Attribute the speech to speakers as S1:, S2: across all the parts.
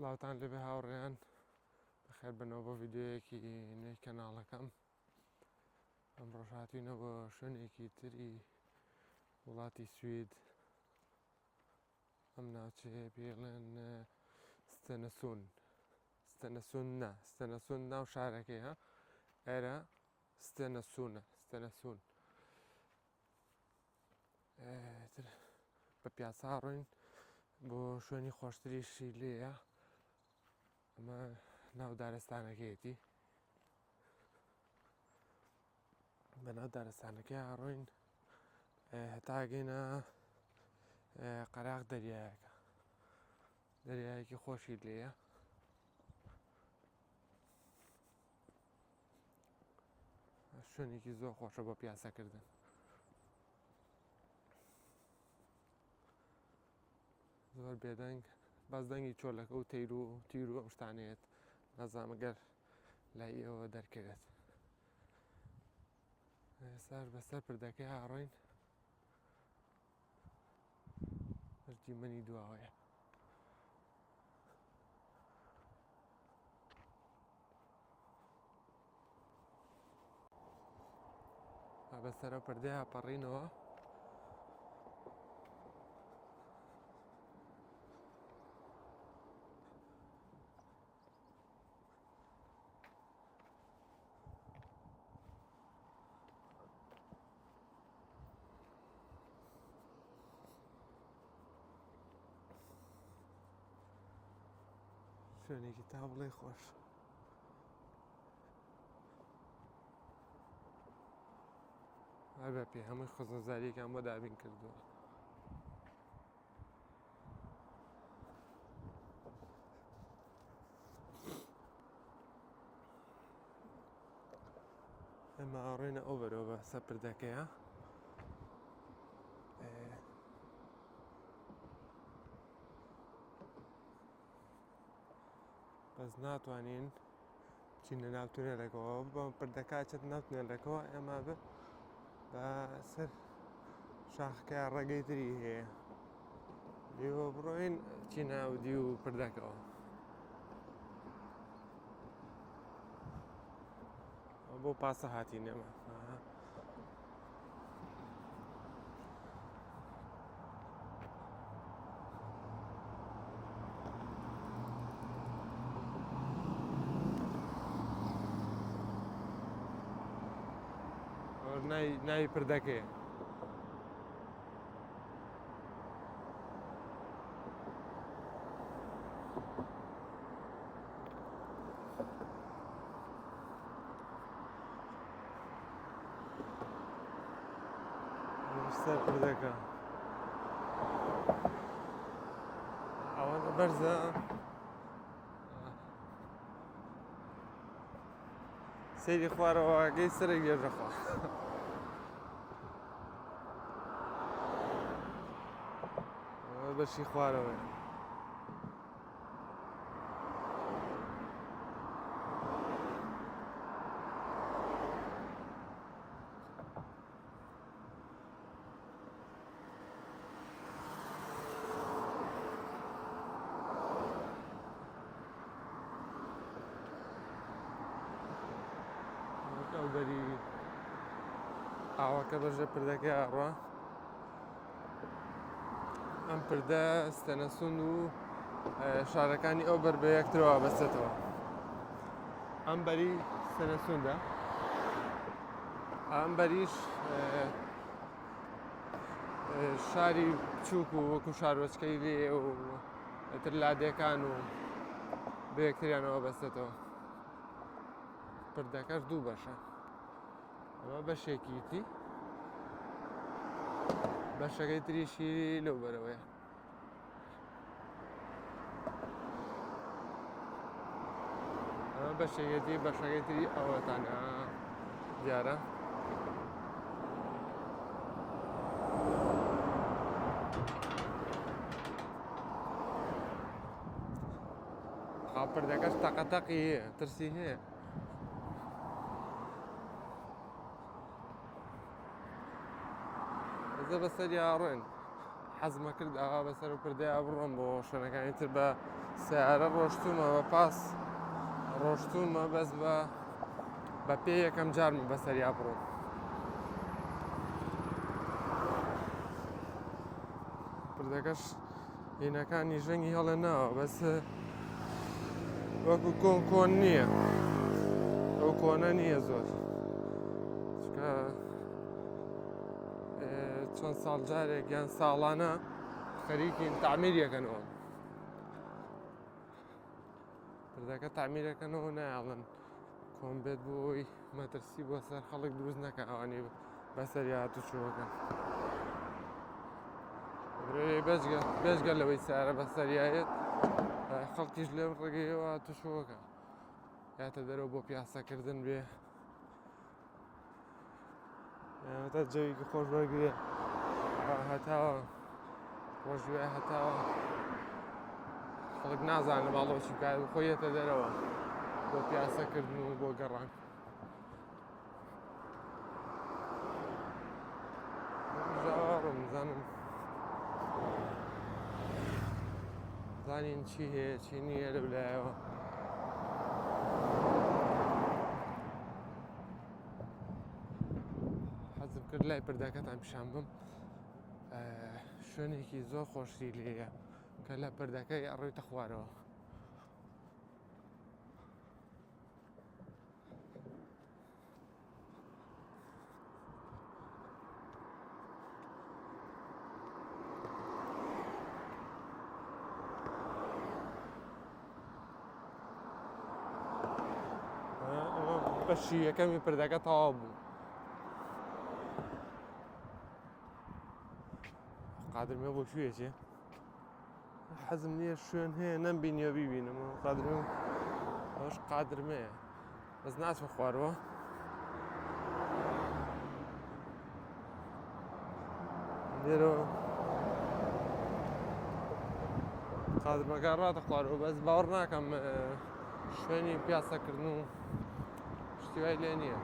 S1: سڵاوتان لێبێ هاوڕێیان بەخێر بنەوە بۆ ڤیددیویەکی نوێی کەناڵەکەم ئەم ڕۆژ هاتوینە بۆ شوێنێکی تری وڵاتی سوید ئەم ناوچەیە پێڵێن ستەنەسون ستەنەسون نا ستەنەسون ناو شارەکەی ها ئێرە ستەنەسونە ستەنەسون تر بە پیاسا ڕۆین بۆ شوێنی خۆشتریشی لێیە ئەمە ناو دارستانەکەیەتی بە ناو دارستانەکەی ڕۆین هەتا گەینە قەراغ دەریایەکە دەریایەکی خۆشی لێیە شوێنێکی زۆر خۆشە بۆ پیاسەکردن زۆر بێدەنگ باز دەنگی چۆلەکە و تیر و تیر و ئەم شتانەیەت نازانم گەر لای ئەوە دەرکەوێت ئێستاش بەسەر پردەکەی ئاڕۆین دیمەنی دواوەیە بەسەرە پردەیە پەڕینەوە شوێنێکی تا بڵێ خۆش هەر بە پێ هەمووی خزمەتگوزاریەکان بۆ دابین کردووە. ئێمە ئاڕێنە ئەو بەرەوە بە سەپردەکەیە بەس ناتوانین بچینە ناو تونێلەکەوە بە پردەکە چێت ناو تونێلەکەوە ئێمە بە بە سەر شاخەکە ڕێگەی تری هەیە لێوە بڕۆین چینە ئەو دی و پردەکەوە بۆ پاسە هاتین ئێمە ناوی پردەکەیە. سەر پردەکە ئەوەندە بەرزە سەیری خوارەوەگەی سەرێک گێژەخوا بەشی خوارەوەیە ئەو بەری ئاوەکە بەژە پردەکە ئەڕوا ئەم پردە ستەنەسون و شارەکانی ئەو بەر بە یەکترەوە بەستێتەوە ئەم بەری ستەنەسوندا ئەم بەریش شاری بچووک و وەکو شارۆچکەی لێ و تر لادێکان و بەیەکتریانەوە بەستێتەوە پردەکەش دوو بەشە ئەمە بەشێکیتی بەشەکەی تریشی لەو بەرەوەیە ئەمە بەشێکێتی بەشەکەی تری ئەوەتان دیارە پردەکەش تەقەتەقی هەیە ترسی هەیە ئەزە بەسەر یاڕێن حەزمە کرد ئاوا بەسەر و پردەیا بڕۆم بۆ شوێنەکانی تر بە سیارە ڕۆشتومە بە پاس ڕۆشتومە بەس بە بە پێ یەکەم جارمە بەسەریا بڕۆم. پردەکەش هینەکانی ژەنگی هەڵێ ناوە بەس وەکو کۆن کۆن نییە ئەو کۆنە نییە زۆر چکە چەند ساڵ جارێک یان ساڵانە خەریکین تعمیریەکەنەوە پردەکە تعمیرەکەنەوە نایڵن کۆن بێت بۆ ئەوەی مەترسی بۆ سەر خەڵک دروست نەکە ئەوانی بەسەر هاتوچۆکە بێجگە بێجگە لەوەی سارە بەسەریایەت خەڵکیش لەم ڕێگەیەوە هاتوچۆکە یاتە دەرەوە بۆ پیاسەکردن بێ تا جەوێکی خۆش وەرگێ هەتاوە ڕۆژ وێ هەتاوە خەڵک نازانە ماڵەوە چی بکات خۆی یەتە دەرەوە بۆ پیاسەکردن و بۆ گەڕان ڕۆم زانم زانین چی هەیە چی نییە لەو لایەوە حەزم کرد لای پردەکەتان پیشان بم شوێنێکی زۆر خۆشی لێیە کە لە پردەکەی ئەڕۆیتە خوارەوە بەشی یەکەمی پردەکە تەواو بوو قادرمێ بۆ کوێ حەزم نییە شوێن هەیە نەمبینیوە بیبینم قادرمێ ئەوش قادرمەیە بەس ناچمە خوارەوە لێرەوە قادرمەکە ڕاتە خوارەوە بەس باوەڕ ناکەم شوێنی پیاسەکردن و شتی وای لێ نییە.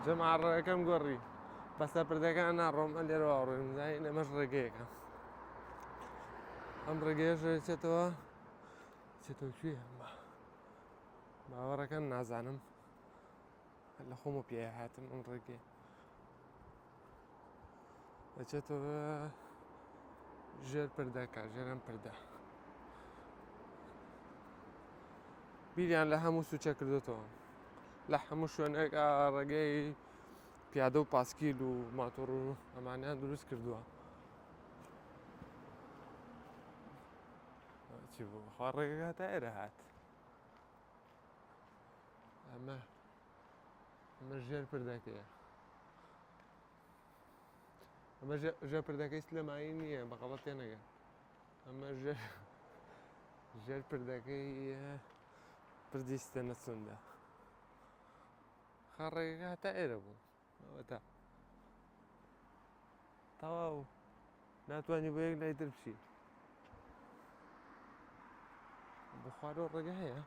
S1: جەما ڕێەکەم گۆڕی بەسەر پردەکان ناڕۆم ئە لێرەوە ڕۆیم زانین ئەمەش ڕێگەیەکە ئەم ڕێگەیەش چێتەوە چێتەوە کوێ باوەڕەکەن نازانم لە خۆمە پێ هاتم ئەم ڕێگەیە دەچێتەوە ژێر پردەکە ژێرم پردە بیریان لە هەموو سوچە کردوتەوە لە هەموو شوێنێک ڕێگەی پیادە و پاسکیل و ماتۆڕ و ئەمانیان دروست کردووە چی بوو خوا ڕێگەکە تا ئێرە هات ئەمە ئەمە ژێر پردەکەیە ئەمە ژێر پردەکەی سلێمانی نییە بە غەڵەت تێنەگەن ئەمە ژێر ژێر پردەکەی پردی ستەنە سندە خا ڕێگەکە هەتا ئێرە بوو ئەوەتا تەواو ناتوانانی بۆ یەک لای تر بچی بخوارەوە ڕێگە هەیە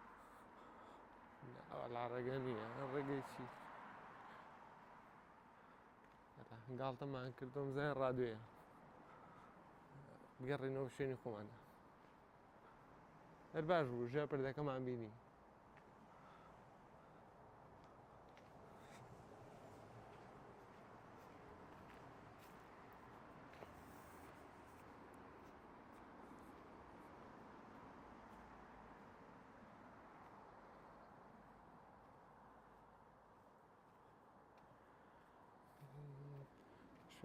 S1: لا ڕێگە نییە ڕێگەی چی گاڵتەمان کردم زای ڕادوێ بگەڕینەوە شوێنی خۆمانە هەر باش بوو ژێر پردەکەمان بینی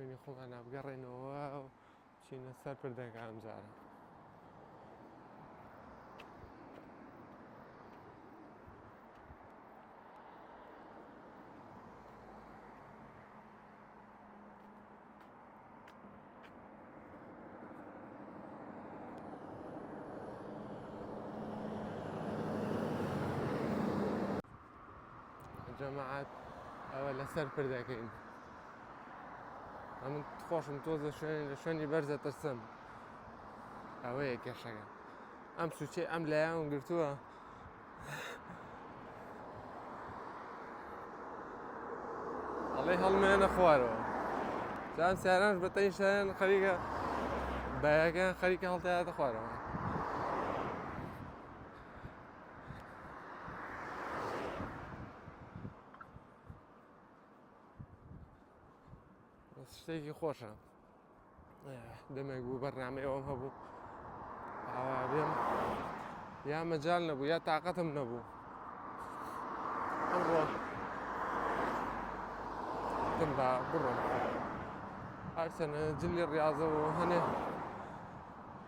S1: شوێنی خۆمان بگەڕێنەوە و چینە سەر پردەکە ئەمجارە. جەماعەت ئەوە لەسەر پردەکەین ئەمن خۆشم تۆزە شوێنی لە شوێنی بەرزە ترسم ئەوەیە کێشەکە. ئەم سوچەی ئەم لایەن گرتووە ئەڵێ هەڵمێنە خوارەوە جام سیارانش بە تەنیشتیان خەریکە بایەکەیان خەریکە هەڵتیاتە خوارەوە. شتێکی خۆشە دەمێک بوو بەرنامەی ئەوم هەبوو ئاوا بێم یا مەجال نەبوو یا تااقەتم نەبوو ئەمڕۆ تم با بڕۆم هەرچەنە جلی ڕاضە و هەنێ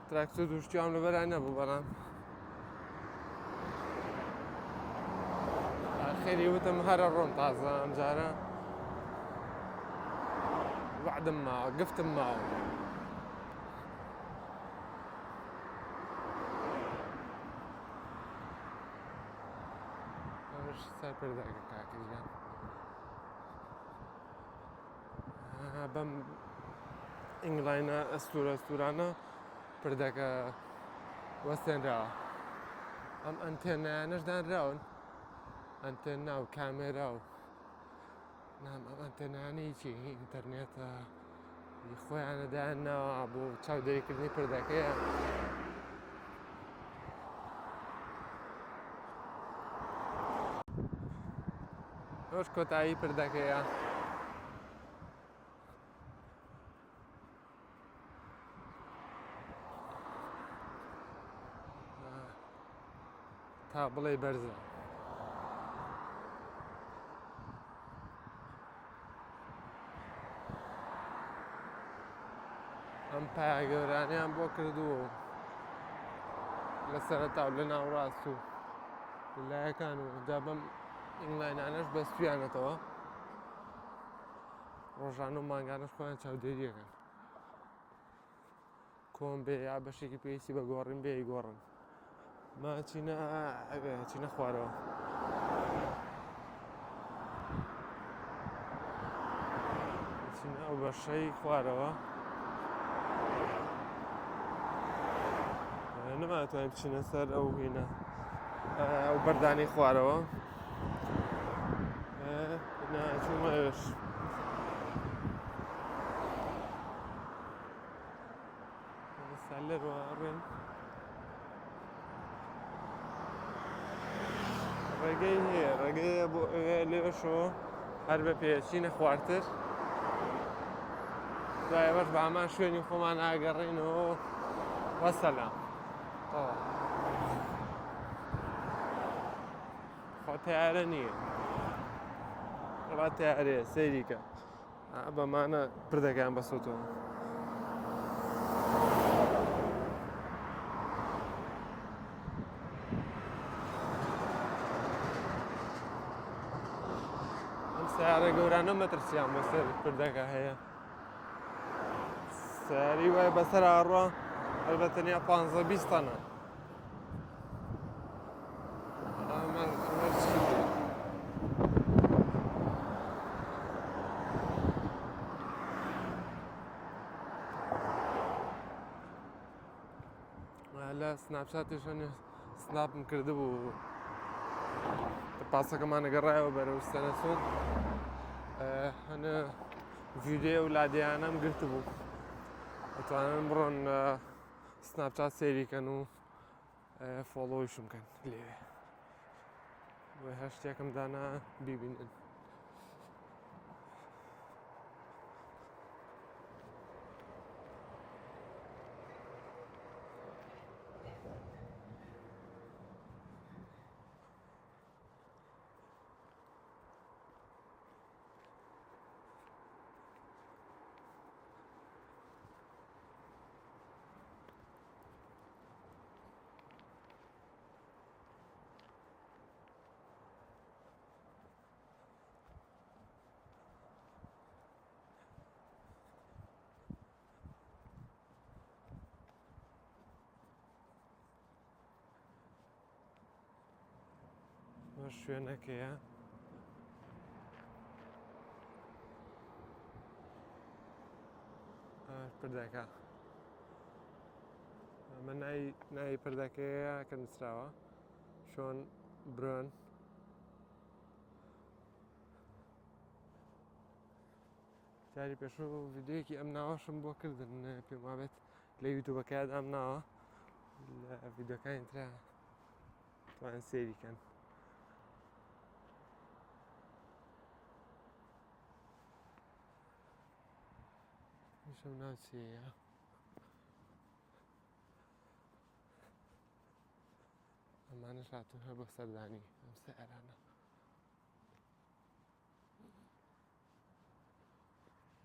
S1: تراکتۆر دوشتیان لەبەرا نەبوو بەڵام خێری وتم هەرە ڕۆم تازە ئەمجارە وعدم ماوە گفتم ماوە. ئەمەش سەر پردەکە کاکە گیان. بەم ئینگلاینە ئەستورە ئەستورانە پردەکە وەستێنراوە ئەم ئەنتێنایانەش دانراون ئەنتێنا و کامێرا و نام ئەم ئەنتێنانەی چی ئینتەرنێتە خۆیانە دایان ناوە بۆ چاودێریکردنی پردەکەیە. ئەوەش کۆتایی پردەکەیە. تا بڵێ بەرزە. ئەم پایە گەورانیان بۆ کردووە و لە سەرەتا و لە ناوڕاست و لایەکان و جا بەم ئینگلاینانەش بەستویانەتەوە ڕۆژانە و مانگانەش خۆیان چاودێریەکەن کۆن بێ یا بەشێکی پێویستی بە گۆڕین بێ گۆڕن ما چینە چینە خوارەوە. چینە ئەو بەشەی خوارەوە نەماتوانین بچینە سەر ئەو هینە ئەو بەردانی خوارەوە چوومە ئەوێش. لێرەوە ڕێن ڕێگەی هەیە ڕێگەیە بۆ ئەوێ لێشەوە هەر بە پێچینە خوارتر دوای ئەوەش بە هەمان شوێنی خۆمان ئاگەڕێنەوە وەسەلام خۆ تیارە نییە وڵا تیارەیە سەیریکە بەمانە پردەکەیان بەسۆتەوە. ئەم سیارە گەورانە مەترسیان بەسەر پردەکە هەیە سیاری وای بەسەر ئاڕۆ هەر بە تەنیا 15 20 تەنە لە سناپچاتیش سناپم کردبوو پاسەکەمانە گەڕایەوە بەرەو سەرەسۆن هەنە ڤیدیۆ و لادیانم گرتبوو ئەتوانن بڕۆن سناپچات سەیری کەن و follow یشم کەن لێوێ بۆ هەر شتێکم دانا بیبینن. شوێنەکەیە پردەکە. ئەمە ناوی ناوی پردەکەیە کە نووسراوە شۆن برۆن. جاری پێشوو ڤیدیۆیەکی ئەم ناوەشم بۆ کردن پێم وابێت لە یوتوبەکە ئەم ناوە لە ڤیدیۆکانی ترا توان سێری کەن. شەو ناوچەیە ئەمانەش هاتوون هەر بۆ سەردانی ئەم سەیارانە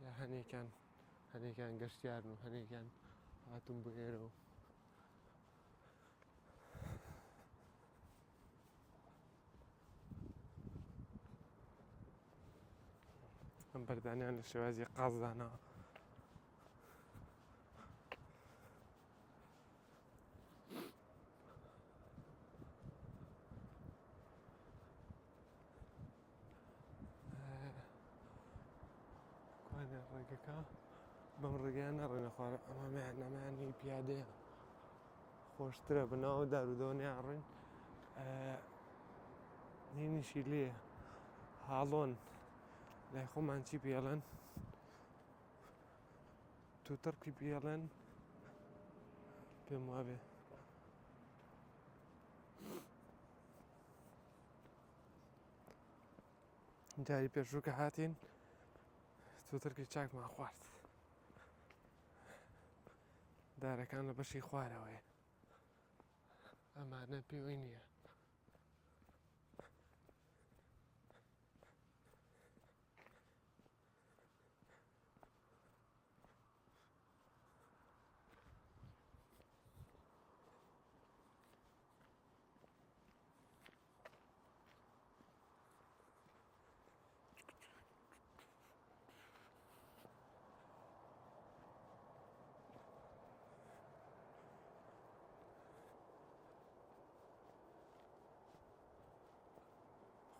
S1: یا هەنێکیان هەنێکیان گەشتیارن و هەنێکیان هاتوون بۆ ئێرە و ئەم بەردانیان لە شێوازی قازدانەوە کوانێ ڕێگەکە بەم ڕێگەیان نەڕێنە خوارە ئەمامیان ئەمانی پیادەیە خۆشترە بەناو دارودۆنیان ڕین هینیشی لێ هاڵۆن لای خۆمان چی پێڵێن توتڕکی پێڵێن پێم وابێ جاری پێشوو کە هاتین توترکی چاکمان خوارد دارەکان لە بەشی خوارەوەیە ئەمانە پێوەی نییە.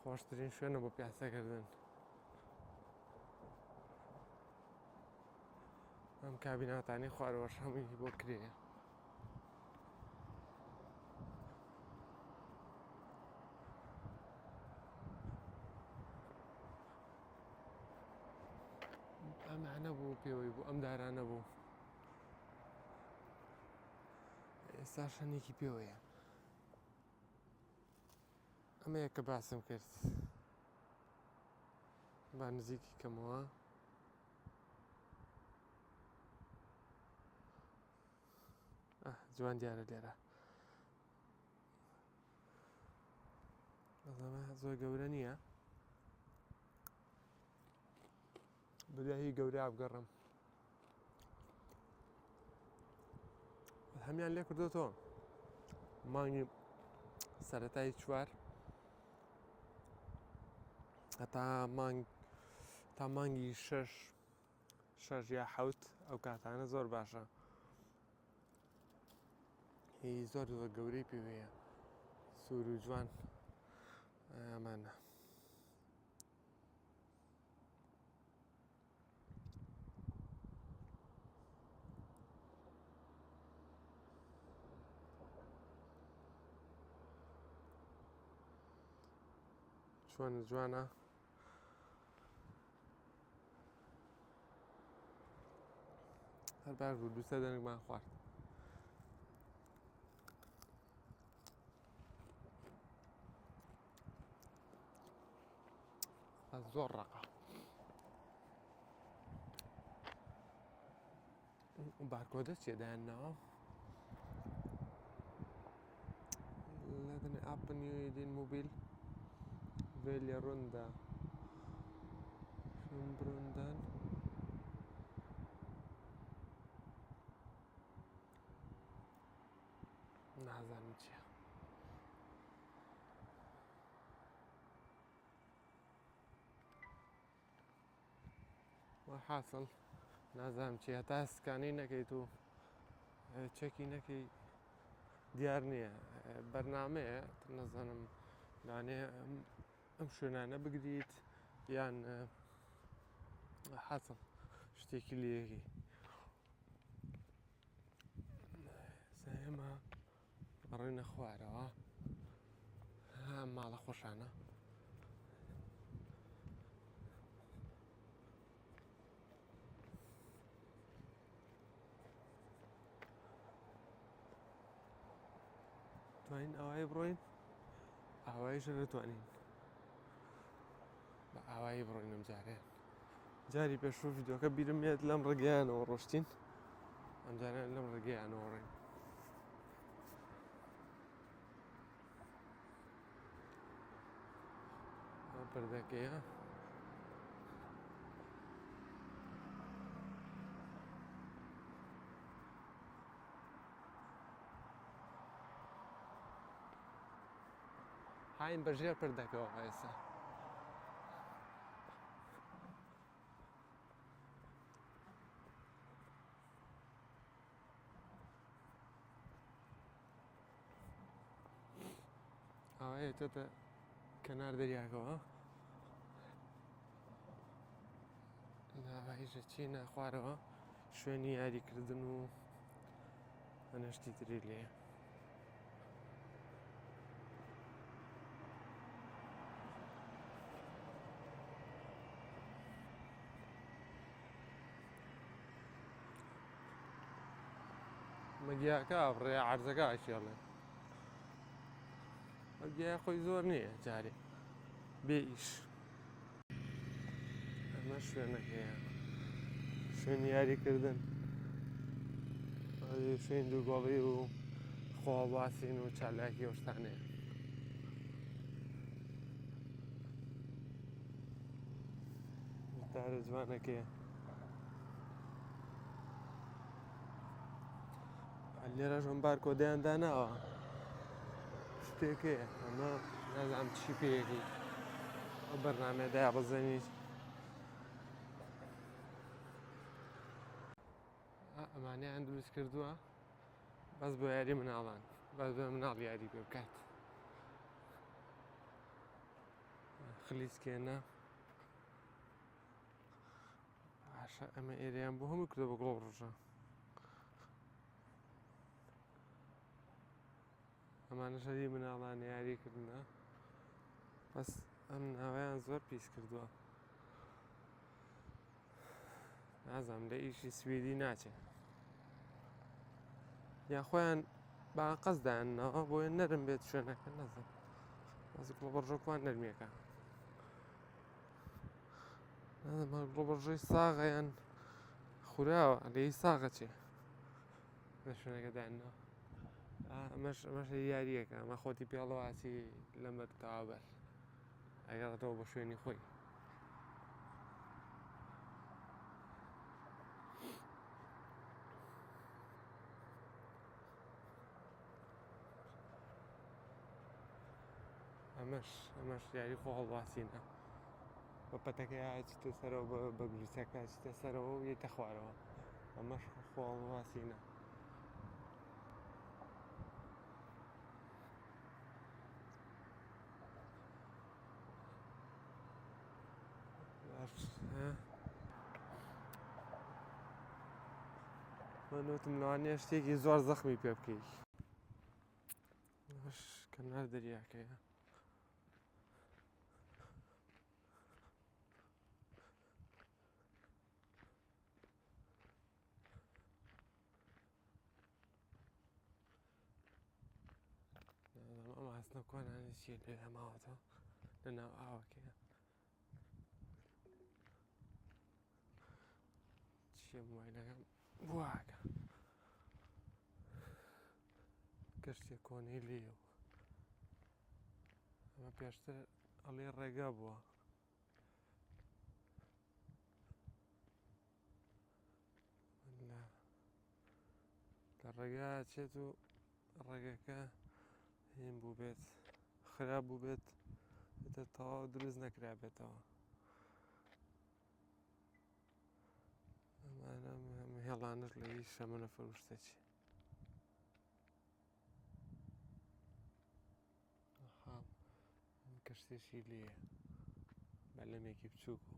S1: خۆشترین شوێنە بۆ پیاسەکردن ئەم کابیناتانی خوارەوەش هەمووی بۆ کرێیە. ئەمانە بوو پێوەی بوو ئەم دارانە بوو ئێستا شەنێکی پێوەیە ئەمەیە کە باسم کرد با نزیکی کەمەوە جوان دیارە لێرە ئەمە زۆر گەورە نییە بریاهی گەورە بگەڕم هەمیان لێ کردوتەوە مانگی سەتای چوار هەتا مانگ تا مانگی شەش شەش یا حەوت ئەو کاتانە زۆر باشە هی زۆر زۆر گەورەی پێوەیە سوور و جوان ئەمانە چۆن جوانە هەر باش بوو دووسە دەنگمان خوارد. زۆر ڕەقە بارکۆدە چیە دایان ناوە Laden appen i din mobil. Välja runda. Rundan. نازانم چییە. وەحاسڵ نازانم چی هەتا سکانی نەکەیت و چەکی نەکەی دیار نییە بەرنمەیە نەزانم لانێ ئەم شوێنانە بگریت یان حاسڵ شتێکی لەکەی. ئێستا ئێمە ئەڕۆینە خوارەوە ماڵە خۆشانە توانین ئاوایی بڕۆین ئاواییشە نەتوانین بە ئاوایی بڕۆین ئەم جارەیان جاری پێشوو ڤیدۆکە بیرم یەت لەم ڕێگەیانەوە ڕۆشتین ئەم جارەیان لەم ڕێگەیانەوە ڕۆین ئەو پردەکەیە هاین بە ژێر پردەکەوە ئێستا. ئەوە تێتە کەنار دەریاکەوە لاوایژە چینە خوارەوە شوێنی یاریکردن و ئەنەشتی تری لێ مەگیاکە ئابڕێ عەرزەکە ئەکێڵێ ئەو گیای خۆی زۆر نییە جارێ بێ ئیش ئەمە شوێنەکەیە شوێنی یاریکردن شوێن دووگۆڵی و خۆڵباسین و چالاکی ئەو شتانەیە دارە جوانەکەیە لێرەش ئەم بارکۆدەیان داناوە شتێک هەیە ئەمە نازانم چی پێیەکەی ئەو بەرنامەیە دایابەزێنیت ئەمانەیان دروست کردووە بەس بۆ یاری مناڵان بەس بە مناڵ یاری پێ بکات خلیسکێنە باشە ئەمە ئێرەیان بۆ هەموو کردە بە گوڵ ڕژە ئەمانە شەری مناڵان یاری کردنە بەس ئەم ناویان زۆر پیس کردووە نازانم لە ئیشی سویدی ناچێ یا خۆیان بە قەس دایاننەوە بۆیە نەرم بێت شوێنەکە نەزم بەس گوڵبڕژۆکوان نەرمیەکە گوڵبڕژۆی ساغە یان خوراوە لێی ساغە چێ لە شوێنەکە دانەوە ئەمەش ئەمەش یاریەکە ئەمە خۆتی پێڵەوە ئەچی لەمەر تاوەبەر ئەگەڕێتەوە بۆ شوێنی خۆی. ئەمەش ئەمەش یاری خۆ هەڵواسینە بە پەتەکە چیتە سەرەوە بە گروسەکە چیتە سەرەوە و یەتە خوارەوە ئەمەش خۆ هەڵواسینە. من وتم لەوانەیە شتێکی زۆر زەخمی پێ بکەی کەنار دەریاکەیە ئەم ئاسنە کۆنانە چیە لێرە ماوەتەوە لە ناو ئاوەکەیە چیە مۆبایلەکەم بواکە کەشتێ کۆنەی لێیە ئەمە پێشتر ئەڵێ ڕێگا بووە لە لە ڕێگا چێت و ڕێگەکە هین بوو بێت خراپ بوو بێت ئیتر تەواو دروست نەکرابێتەوە ئەمانە هێڵانش لە هیچ شەمەنە فروشتە چی کەشتێکی لێیە بەلەمێکی بچووک و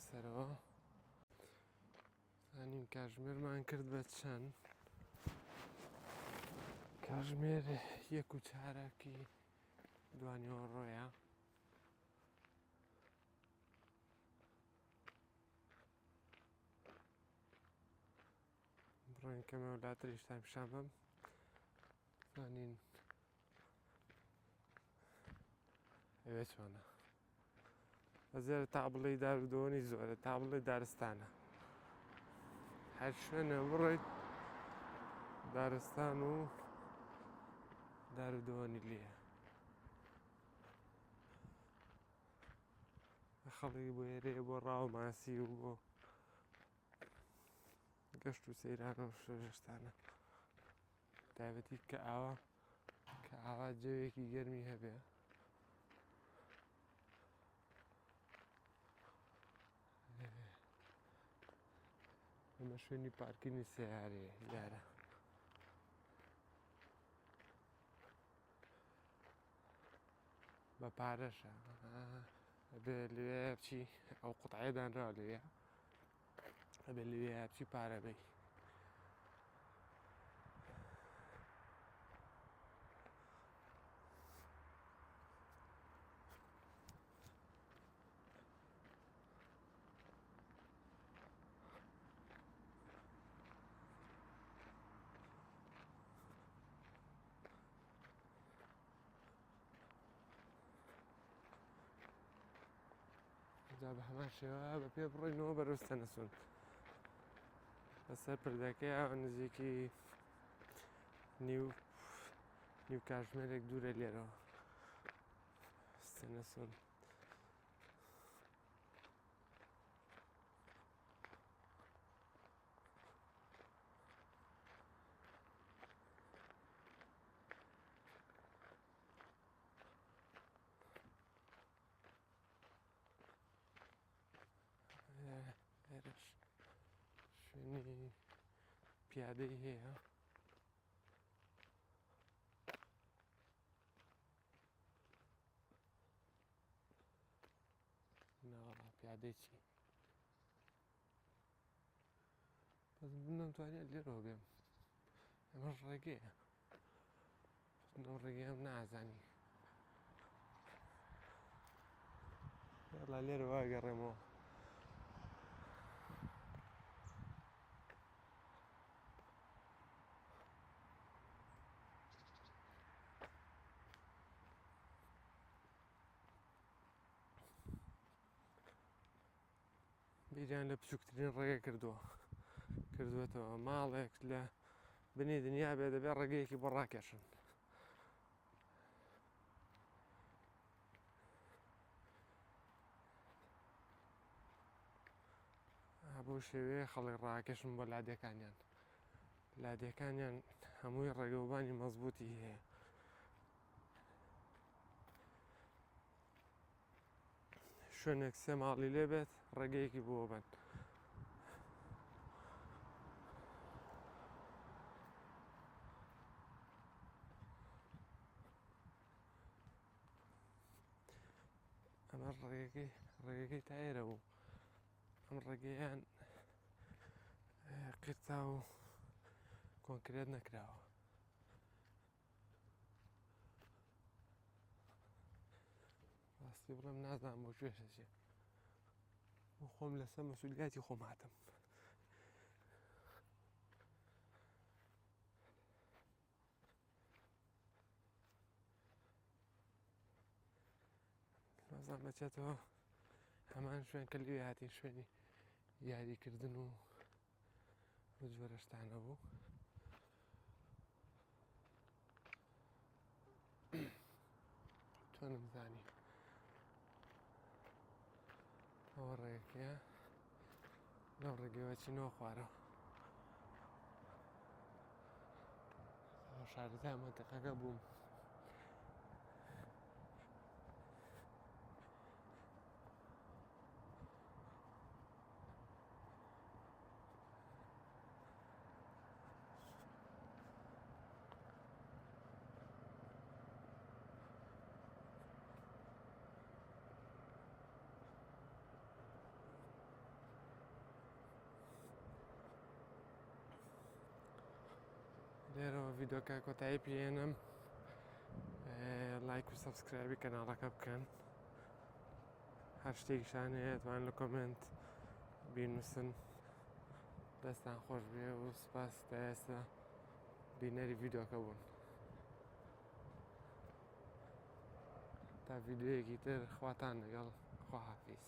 S1: سەرەوە. زانین کاژمێرمان کرد بە چەند؟ کاژمێر یەک و چارەکی دوانیوەڕۆیە. بڕۆین کەمەوە لاتریشتان پیشان بەم زانین ئەوێ چۆنە بەزێرە تا بڵێی دار و دۆنی زۆرە تا بڵێ دارستانە هەر شوێنە بڕۆیت دارستان و دار و دۆنی لێە خەڵکی بۆ ئێرەیە بۆ ڕاو ماسی و بۆ گەشت و سەیران و شتانە تایبەتی کە ئاوا کە ئاوا جەوێکی گەرمی هەبێ ئەمە شوێنی پارکینی سیارەیە دیارە بە پارەشە ئەبێ لەوێ بچی ئەو قوتعەیە دانراوە لەوێ ئەبێ لەوێ بچی پارە بی. جا بە هەمان شێوە بە پێ بڕۆینەوە بەرەو ستەنەسون لەسەر پردەکەی نزیکی نیو نیو کاژمێرێک دوورە لێرەوە ستەنەسون. ئێرەش شوێنی پیادەی هەیە. ناوەڵا پیادەی چی بەس نەمتوانێت لێرەوە بێم ئەمەش ڕێگەیە ئەم ڕێگەیەم نازانی یاڵا لێرەوە گەڕێمەوە. بیریان لە بچووکترین ڕێگە کردووە کردووەتەوە ماڵێک لە بنی دنیا بێ دەبێ ڕێگەیەکی بۆ ڕاکێشن. بەو شێوەیە خەڵک ڕاکێشن بۆ لادێکانیان لادێکانیان هەمووی ڕێگەوبانی مەزبوطی هەیە. شوێنێک سێ ماڵی لێ بێت ڕێگەیەکی بۆ بن. ئەمە ڕێگەکەی ڕێگەکەی تا ئێرە بوو ئەم ڕێگەیان قیرتا و کۆنکرێت نەکراوە. ڕاستی بڵێم نازانم بۆ کوێ دەچێ بۆ خۆم لەسەر مەسولیاتی خۆم هاتم. نازانم دەچێتەوە هەمان شوێن کە لەوێ هاتین شوێنی یاریکردن و ئەو جۆرە شتانە بوو. چۆنم زانی ئەوە ڕێگەیە لەو ڕێگەیەوە چینەوە خوارەوە شارەزای مەنتیقەکە بووم. لێرەوە ڤیدۆکە کۆتایی پێێنم لایک و subscribe ی کەناڵەکە بکەن هەر شتێکیشان هەیە توان لە comment بینووسن دەستان خۆش بێ و سپاس تا ئێستا بینەری ڤیدۆکە بوون تا ڤیدیۆیەکی تر خواتان لەگەڵ خواحافیز.